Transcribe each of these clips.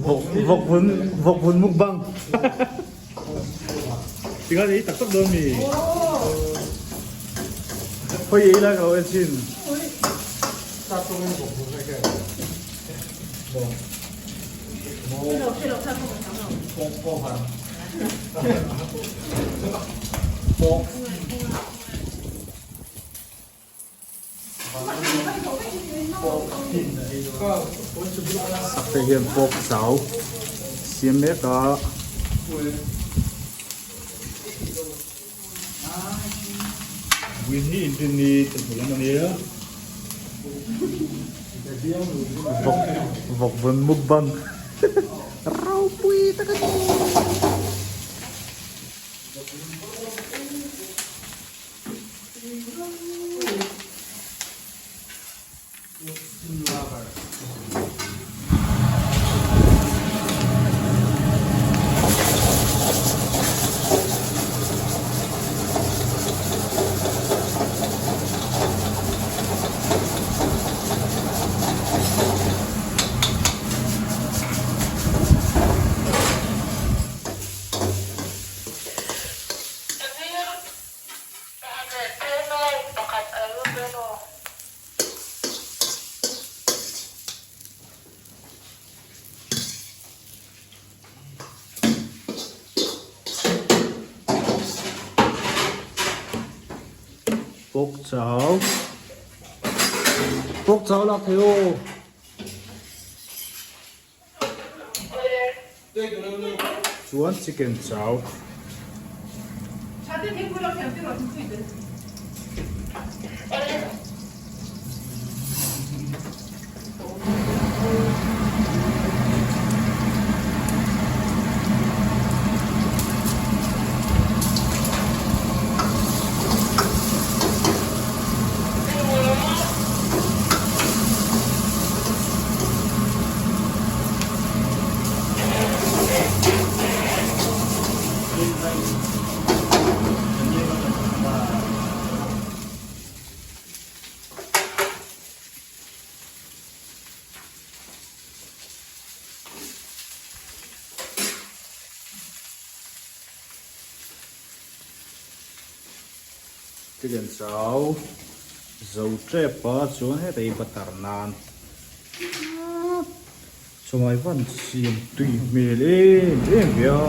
Vawk vawk vun vawk vun mukbang. Tinga ei tak tak dawn mi. Khoi ei lai ka lo en chin. Sakte hian pork chau siam mek a. Win hi inrinni chawhnu lam a nia. Vawk vawk vun mukbang ropui tak a ni. Pawk chau pawk chau lak thei aw. Chuan chicken chau. Chicken chau zo tep a chuan heta hi butter nan chawhmai van siam tui hmel em em ve a.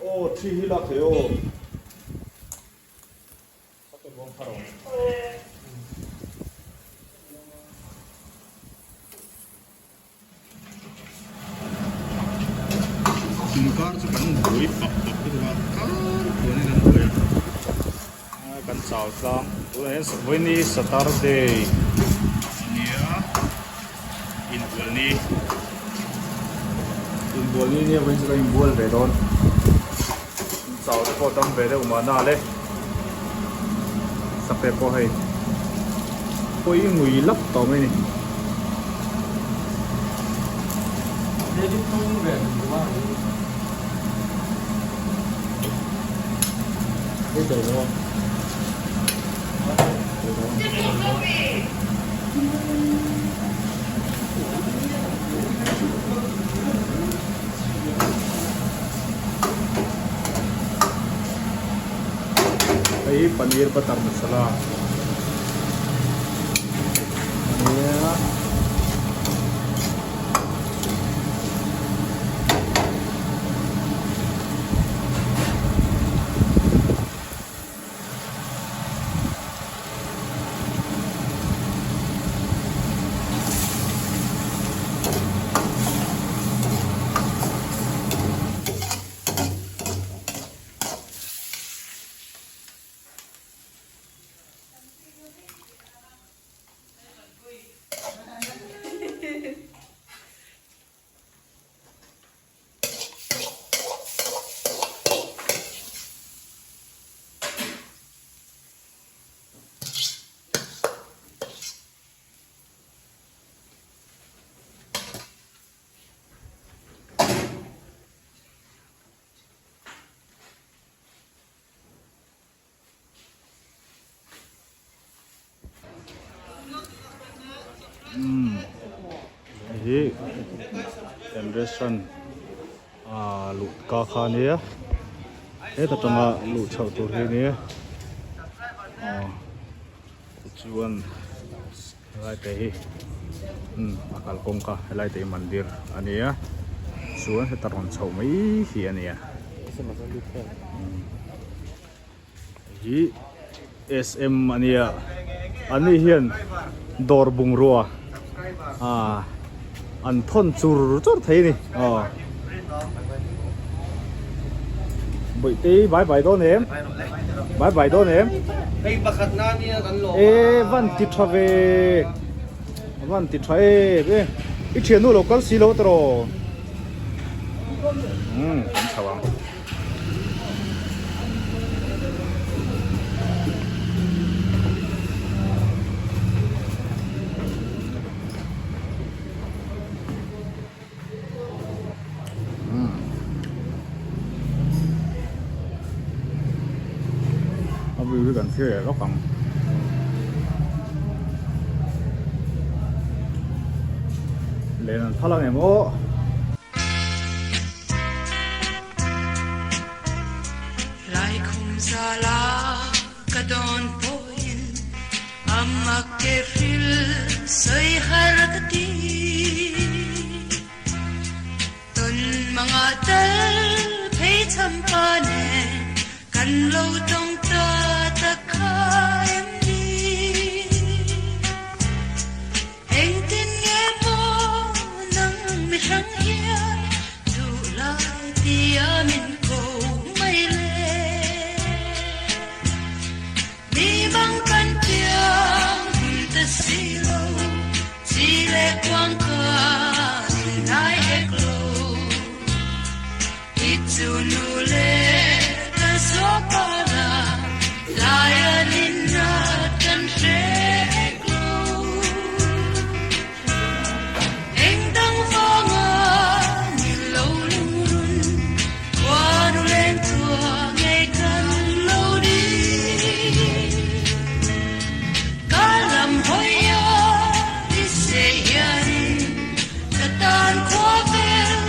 Aw thi hi lak thei aw. Inkar chu kan buai pak pak lutuk a kar puan in an buai a kan chau tlang tunah hian vawiini Saturday a nia inbual ni inbual ni nia vawiin chu kan inbual ve dawn chau te pawh dam ve deuh mahna le sakte pawh hei pawi ngui lap tawh mai a ni. Hei hi paneer butter masala a nia. Restaurant ah luh ka kha a nia heta tanga luh chhoh tur hi a nia aw tichuan helai te hi umm a kalkawng kha helai te hi mandir a nia chuan heta rawn chhoh mai hi a nia hi SM a nia ani hian dawr bungrua ah an thawn chur chur thei a ni aw bawihte bye bye dawn em bye bye dawn em e van ti tha ve van ti tha em e i thiannu lo kal si lo tawh umm kan chho ang. A view hi kan thlir leh lawk ang. Len an phal ang em aw. Engtin nge maw nang mi hrang hian duh lai tia min ko mai le? Mi bang kan piang hun ta si lo, chi leh kuang khan in hek lo. I chu nu le kan suak pa la, lai an in nat kan hre hek lo. Eng dang vanga ni lo lungrun, khuanu leng tua ngei kan lo ni. Ka lam hawi a i se hianin ka tan khua vel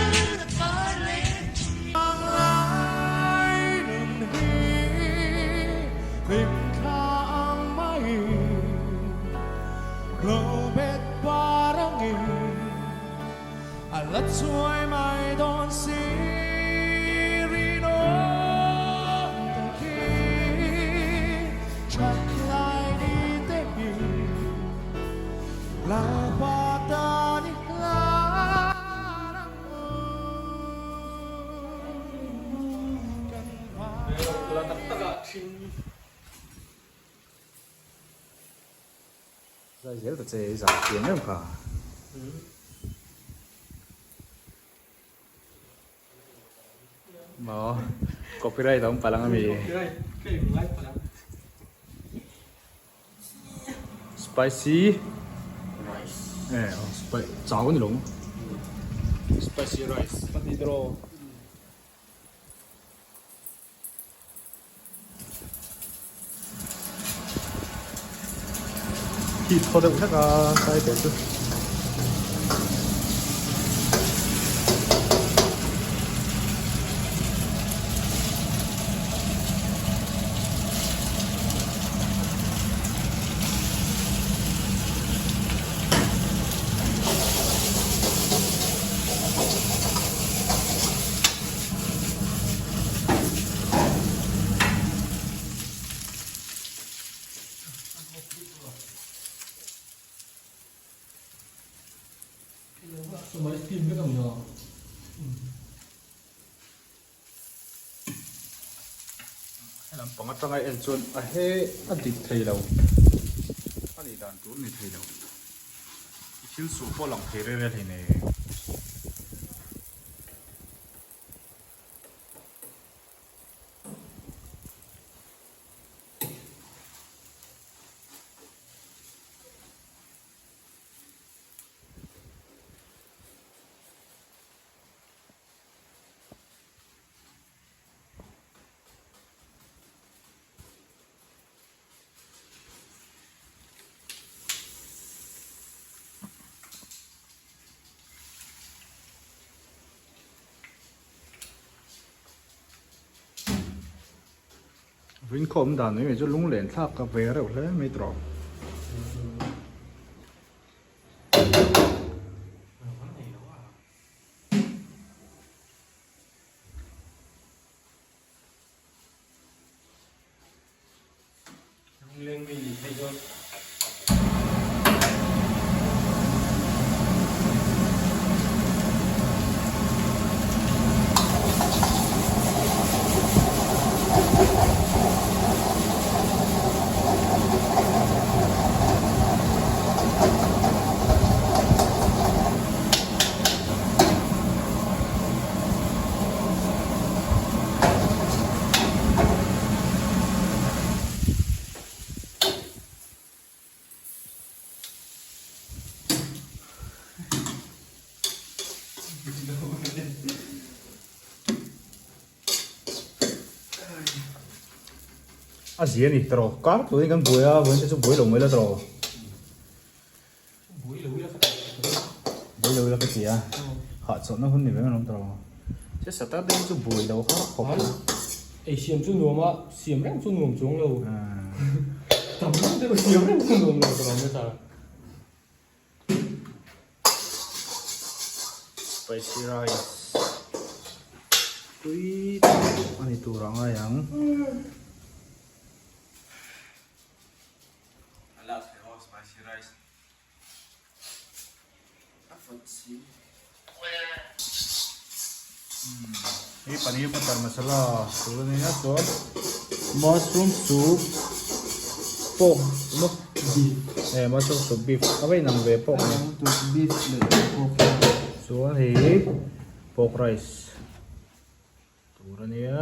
a par leh thin. Zai zel ta che i zah thiam em kha. Maw copyright a awm palh ang ami. Spicy rice. Eh, spicy chau ani lo. Spicy rice. Pahnih draw. Heat khaw deuh hlek a sai te chu. Helam pang atanga en chuan a he a dik thei lo a nih dan tur a ni thei lo i thil suh pawh lang thei rel rel hei nei. Vawiin awm dan mai mai chu lunglen thlak ka ve reuh hle mai tawh. Lungleng mi nih theih chuan. A zia a ni tawh kar turin kan buai a vawiin te chu buai lo mai la tawh. Buai lo ila ka ti a, hahchawlhna hun ni ve mai lawm tawh ang. Che Saturday chu buai lo har khawp a. Ei siam chu nuam a, siam reng chu nuam chuang lo. Tam deuh deuh siam reng chu nuam lo tawh ang nasa. Spicy rice tui tak a ni tur a ngai ang. Hei paneer butter masala tur a nia chuan mushroom soup pork maw eh mushroom soup beef a va inang ve pork nen chuan hei pork rice tur a nia.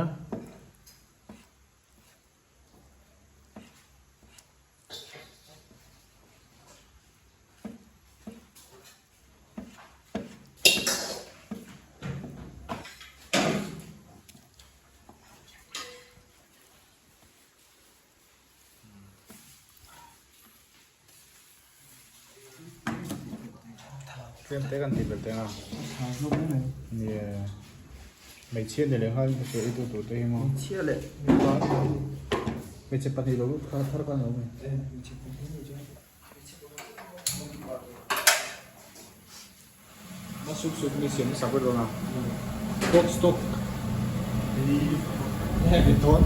Tlem te kan tih belh teng a nia hmeichhia ni leh nghal chu ei tu tur te hi maw hmeichhia leh mipa hmeichhe pahnih lo lut kha thar khan a awm e. A sup sup ni siam sak vek dawn a pork stock hi dawn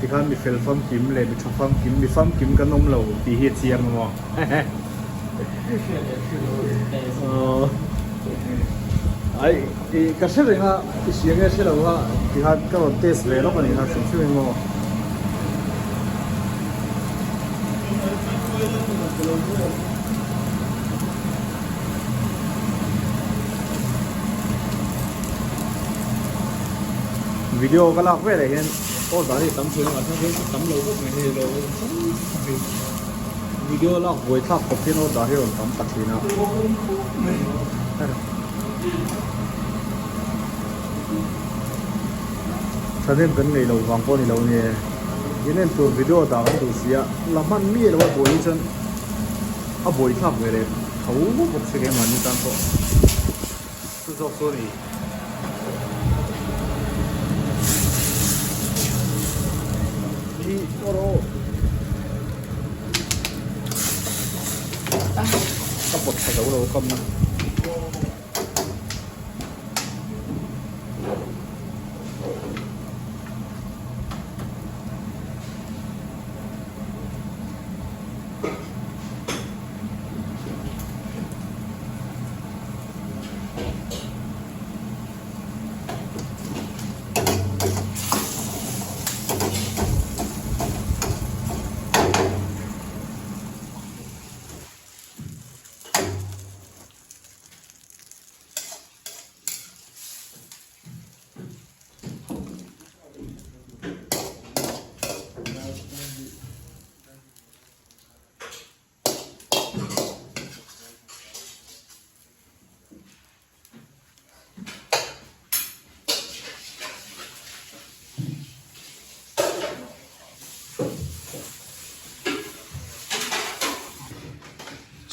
tikhan mi fel famkim leh mi tha famkim mi famkim kan awm lo tih hi a chiang a maw ai ih ka hre reng a i hria nge hre lo a tikhan ka rawn test ve lawk a ni kha hrim hrim in maw. Video ka lak veleh hian aw dan hi tam thin a mahse hian tam lo khawp mai hei lo video lak buai thlak khawp hian aw dan hi a rawn tam ta thin a. Thahnem kan nei lo vang pawh a ni lo nia in en tur video dah kan duh si a la hman miah lo a buai hi chuan a buai thlak ve leh tho bawk si keimahni tan pawh chu zawk chu a ni. Ka pawt tha zo lo kam na.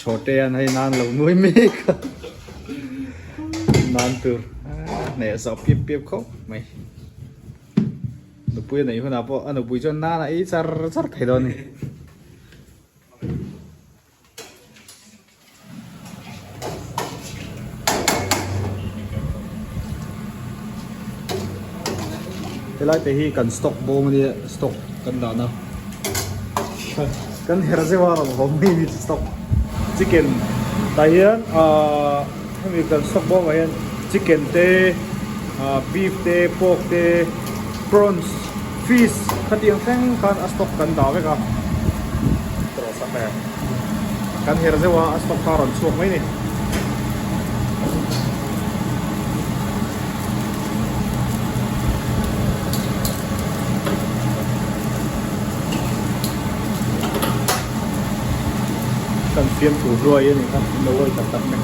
Chhawte an hei nan lo nuai mek a. Nan tur hneh zawh piap piap khawp mai. Nupui a neih hunah pawh a nupui chuan nan a ei char char thei dawn a ni. Helai te hi kan stock bawm a nia stock kan dahna kan her zeuh a rawn haw mai ni stock chicken tah hian ahh hemi kan stock bawmah hian chicken te ahh beef te pork te prawns fish khatiang thleng khan a stock kan dah vek a tawh sak e kan her zeuh a a stock kha a rawn chhuak mai a ni. Kan fiamthu hluai a nih kha an lo awi tak tak mai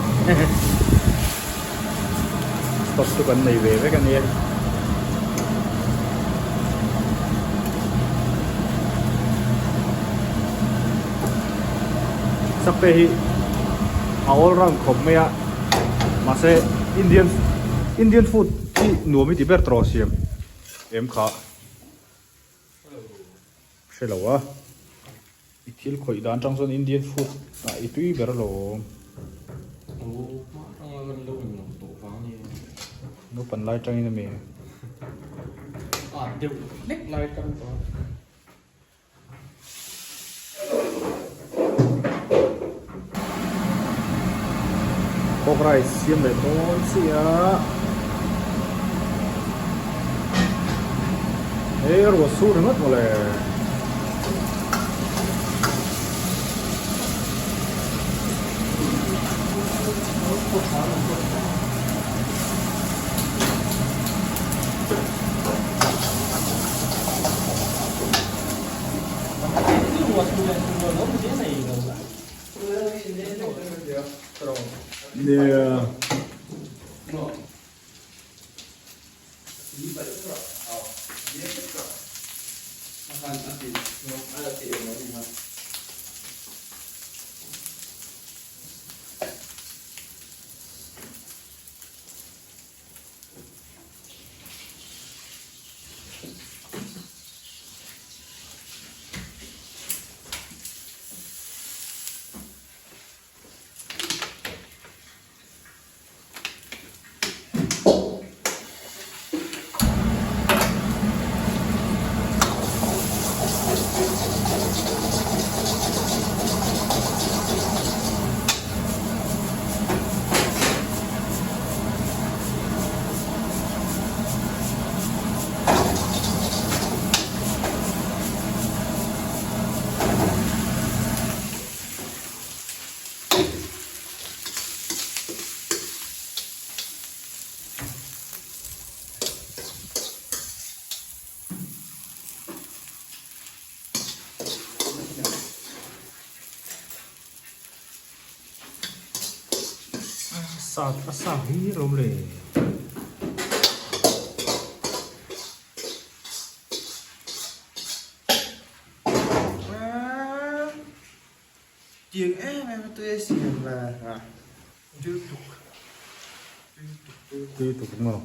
stock chu kan nei ve vek a nia. Sakte hi a all round khawp mai a mahse Indian Indian food hi nuam i ti ber tawh siam em kha hre lo a i thil khawih dan tang chuan Indian food ah i tui ber alawm. Naupan lai tangin a mi. Pork rice siam leh dawn chiah a hei a ruah sur ringawt mawle. Nia. Sat a sa hi rawm le. Tiang em em a tui a siam ve a tui tuk tui tuk maw.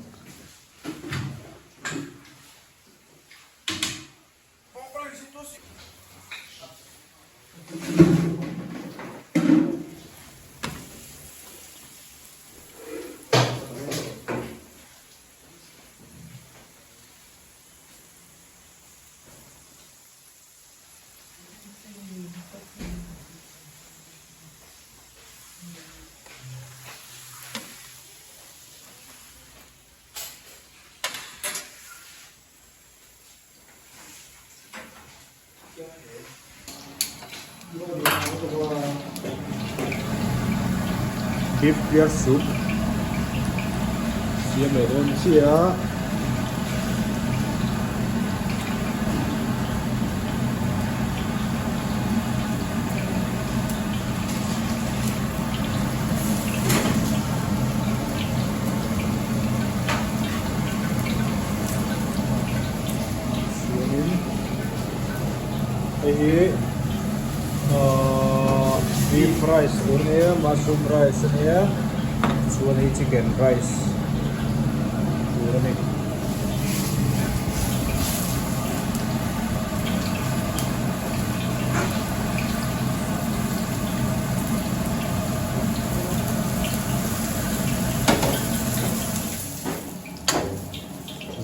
Beef clear soup siam leh dawn chiah a. Chuanin hei hi ahh beef rice tur ania mushroom rice ania chuan hei chicken rice. tur a ni.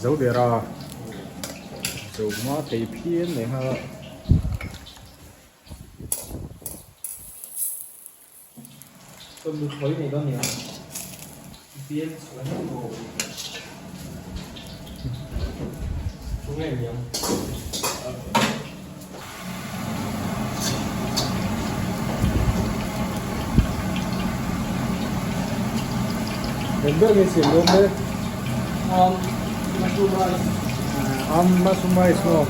Zo der a, zo hma thei phian mai kha. Eng ber nge siam dawn le? Mushroom rice. Mushroom rice maw?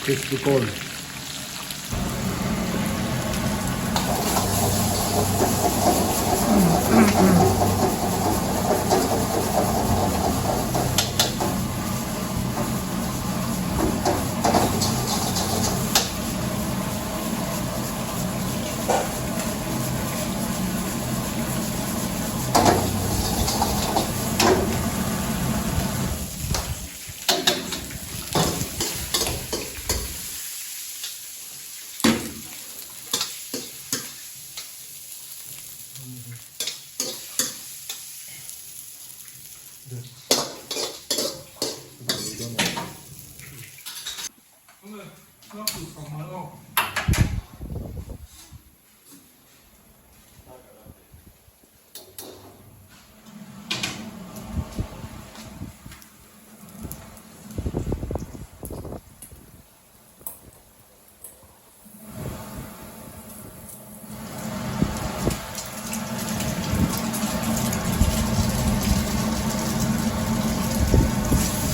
Crispy corn.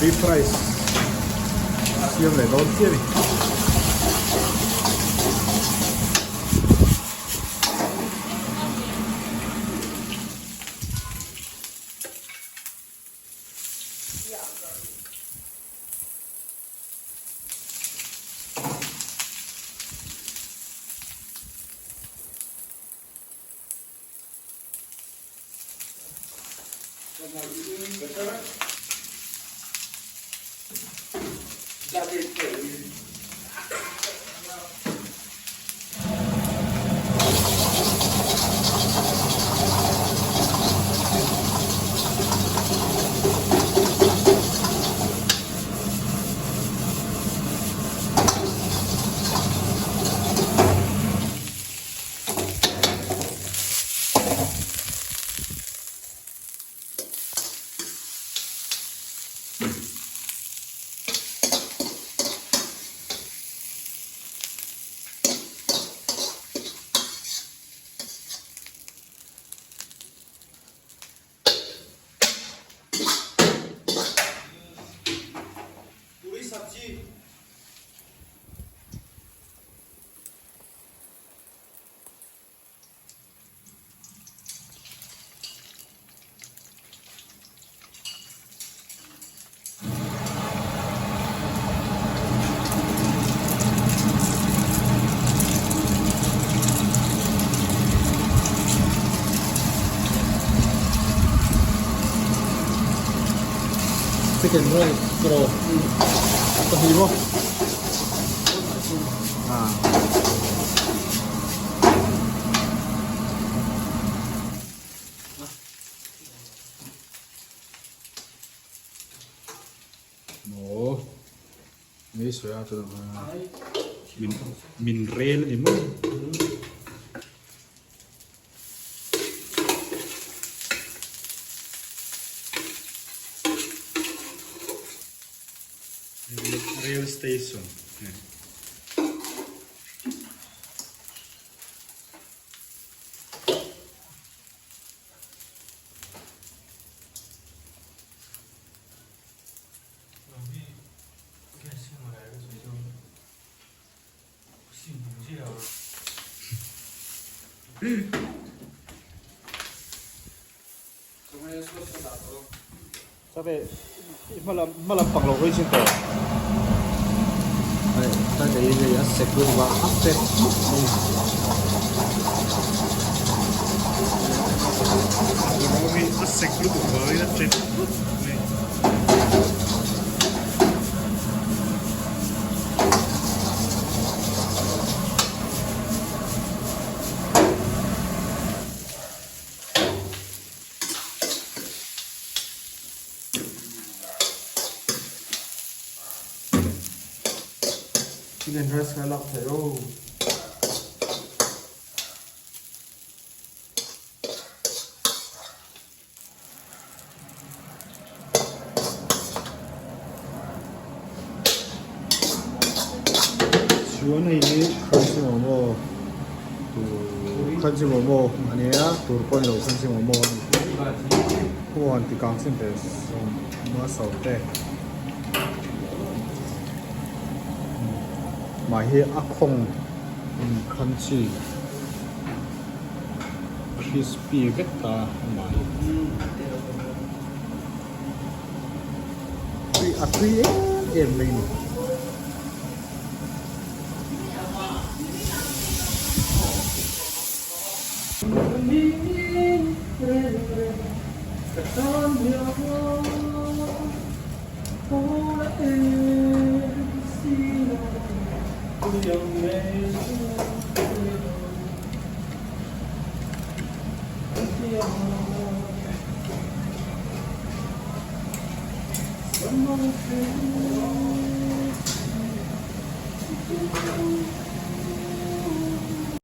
Beef rice siam leh dawn chiah a ni. Chicken rice tiraw pahnih maw ah. Maw Ni sawi a chuan min min rel a ni maw. Rail station. Hma lam pang lo hawi chin tawh. Hei ta kei hei a sek lutuk a a fek hmuk mai. A sek lutuk vangin a ṭet hmuk mai. Chicken rice kha lak theih aw. Chuan hei hi crunchy momo tur crunchy momo a nia tur pawh a ni lo crunchy momo a ni huan ti kang chin teh muasau te mah hi a khawng in crunchy. Crispy vek ta amah hi. Tui a tui em em mai ni.